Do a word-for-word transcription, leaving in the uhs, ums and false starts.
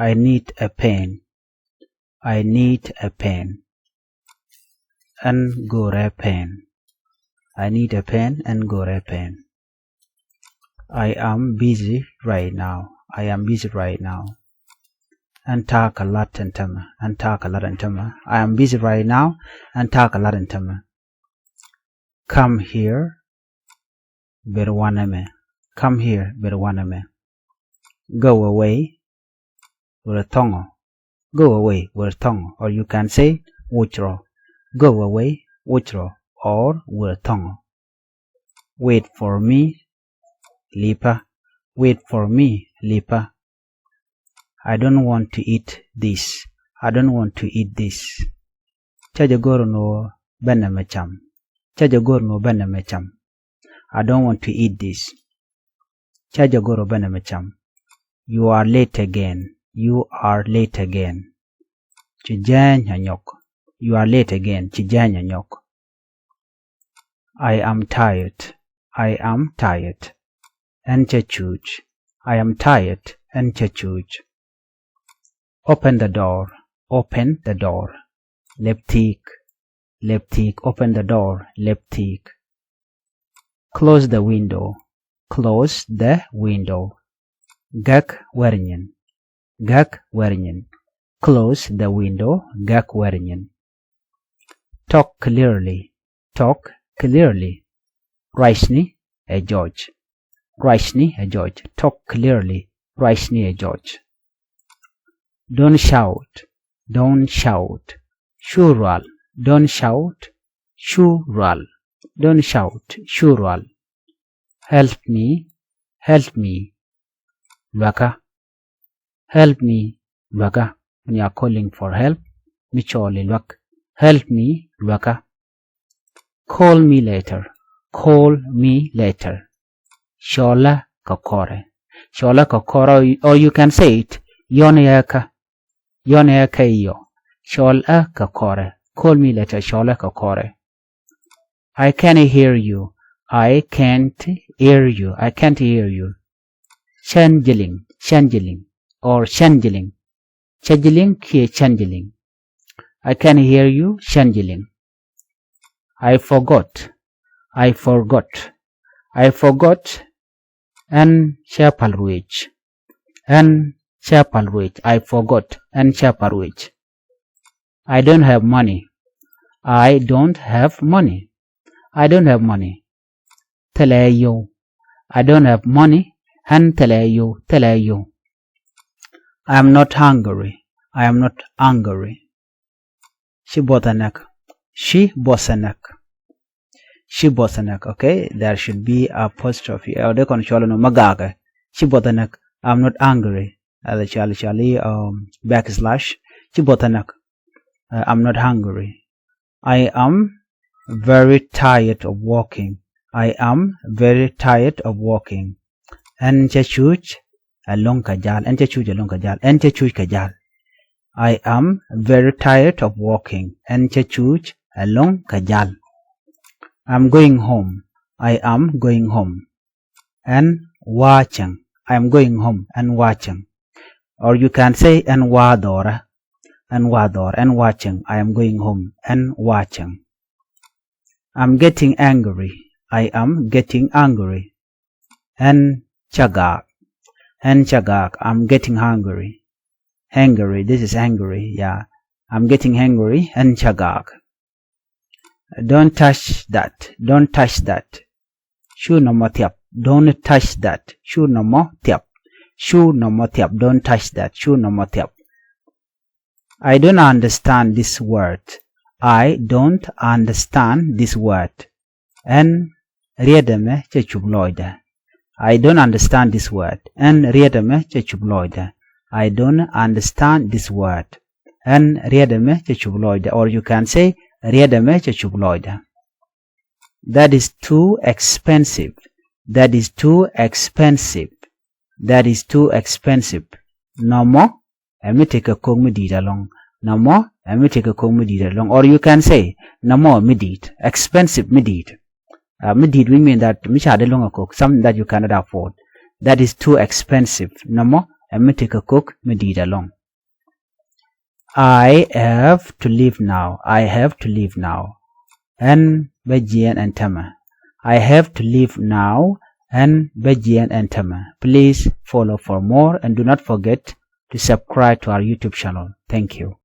I need a pen. I need a pen. Ɛn go̱o̱rɛ pen. I need a pen. Ɛn go̱o̱rɛ pen. I am busy right now. I am busy right now. Ɛn ta̱a̱ kɛ lat ɛn tämɛ. Ɛn ta̱a̱ kɛ lat ɛn tämɛ. I am busy right now. Ɛn ta̱a̱ kɛ lat ɛn tämɛ. Come here. Ber wanɛ mɛ. Come here. Ber wanɛ mɛ. Go away. Wër thɔŋɔ. Go away. Wër thɔŋɔ. Or you can say wuc rɔ. Go away. Wuc rɔ. Or wër thɔŋɔ. Wait for me. Lipä. Wait for me. Lipä. I don't want to eat this. I don't want to eat this. Cä jɛ go̱r ni wä bänɛ mɛ cam. Cä jɛ go̱r ni wä bänɛ mɛ cam. I don't want to eat this. Cä jɛ go̱r ni wä bänɛ mɛ cam. You are late again. You are late again. Ci jääny a nyɔk. You are late again. Ci jääny a nyɔk. I am tired. I am tired. Ɛn cä cuuc. I am tired. Ɛn cä cuuc. Open the door. Open the door. Lɛp thi̱i̱k. Lɛp thi̱i̱k. Open the door. Lɛp thi̱i̱k. Close the window. Close the window. Gäk wär nyin. Gäk wär nyin. Close the window. Gäk wär nyin. Talk clearly. Talk clearly. Ruacni ɛ jɔc. Ruacni ɛ jɔc. Talk clearly. Ruacni ɛ jɔc. Don't shout. Don't shout. Cu rual. Don't shout. Cu rual. Don't shout. Cu rual. Help me. Help me. Luäkä. Help me. Luäkä. When you are calling for help, mi cɔɔli luäk. Help me. Luäkä. Call me later. Call me later. Cɔlä kɛ kɔrɛ. Cɔlä kɛ kɔrɛ, or you can say it, yɔn yɛ kä. Yɔn yɛ kä yɔ. Cɔlä kɛ kɔrɛ. Call me later. Cɔlä kɛ kɔrɛ. I can't hear you. I can't hear you. I can't hear you. Cɛn jiliŋ. Cɛn jiliŋ. Or cɛn jiliŋ. Cɛ jiliŋ kiɛ cɛn jiliŋ. I can't hear you. Cɛn jiliŋ. I forgot. I forgot. I forgot. Ɛn cä pal ruëëc. Ɛn cä pal ruëëc. I forgot. Ɛn cä pal ruëëc. I don't have money. I don't have money. I don't have money. Thilɛ yio̱w. I don't have money. Ɛn thilɛ yio̱w. Thilɛ yio̱w. I am not hungry. I am not hungry. Ci buɔth ɛ näk. Ci buɔth ɛ näk. Ci buɔth ɛ näk. Okay, there should be apostrophe. Ɛ, dee kɔn cɔl ɛnɔ ma gaakɛ. Ci buɔth ɛ näk. I'm not hungry. Ɛ, cɔal, cɔal i̱, um, backslash. Ci buɔth ɛ näk. Uh, I'm not hungry. I am very tired of walking. I am very tired of walking. Ɛn cä cuuc ɛlɔ̱ŋ kɛ jal. Ɛn cä cuuc ɛlɔ̱ŋ kɛ jal. Ɛn cä cuuc kɛ jal. I am very tired of walking. Ɛn cä cuuc ɛlɔ̱ŋ kɛ jal. I'm going home. I am going home. Ɛn wa̱a̱ cäŋ. I am going home. Ɛn wa̱a̱ cäŋ. Or you can say ɛn wa̱a̱ dhɔrä. Ɛn wa̱a̱ dhɔrä. Ɛn wa̱a̱ cäŋ. I am going home. Ɛn wa̱a̱ cäŋ. I'm getting angry. I am getting angry. Ɛn cä gaak. Ɛn cä gaak. I'm getting angry. Angry. This is angry. Yeah. I'm getting angry. Ɛn cä gaak. Don't touch that. Don't touch that. Cu nɔmɔ thiap. Don't touch that. Cu nɔmɔ thiap. Cu nɔmɔ thiap. Don't touch that. Cu nɔmɔ thiap. I don't understand this word. I don't understand this word. Ɛn riet ɛmɛ cɛ cup lɔcdä. I don't understand this word. Ɛn riet ɛmɛ cɛ cup lɔcdä. I don't understand this word. Ɛn riet ɛmɛ cɛ cup lɔcdä. Or you can say, riet ɛmɛ cɛ cup lɔcdä. That is too expensive. That is too expensive. That is too expensive. Nɔmɔ ɛ mi tekɛ ko̱k mi di̱i̱t ɛlɔ̱ŋ. Nɔmɔ ɛ mi tekɛ ko̱k mi di̱i̱t ɛlɔ̱ŋ. Or you can say, nɔmɔ ɛ mi di̱i̱t. Expensive, mi di̱i̱t. Uh, mi di̱i̱t, which mean that mi ca dee luäŋ ɛ ko̱k, something that you cannot afford. That is too expensive. Nɔmɔ ɛmɛ tekɛ kok mi di̱i̱t ɛlɔ̱ŋ. I have to leave now. I have to leave now. Ɣän bä jiɛɛn ɛn tämɛ. I have to leave now. Ɣän bä jiɛɛn ɛn tämɛ. Please follow for more and do not forget to subscribe to our YouTube channel. Thank you.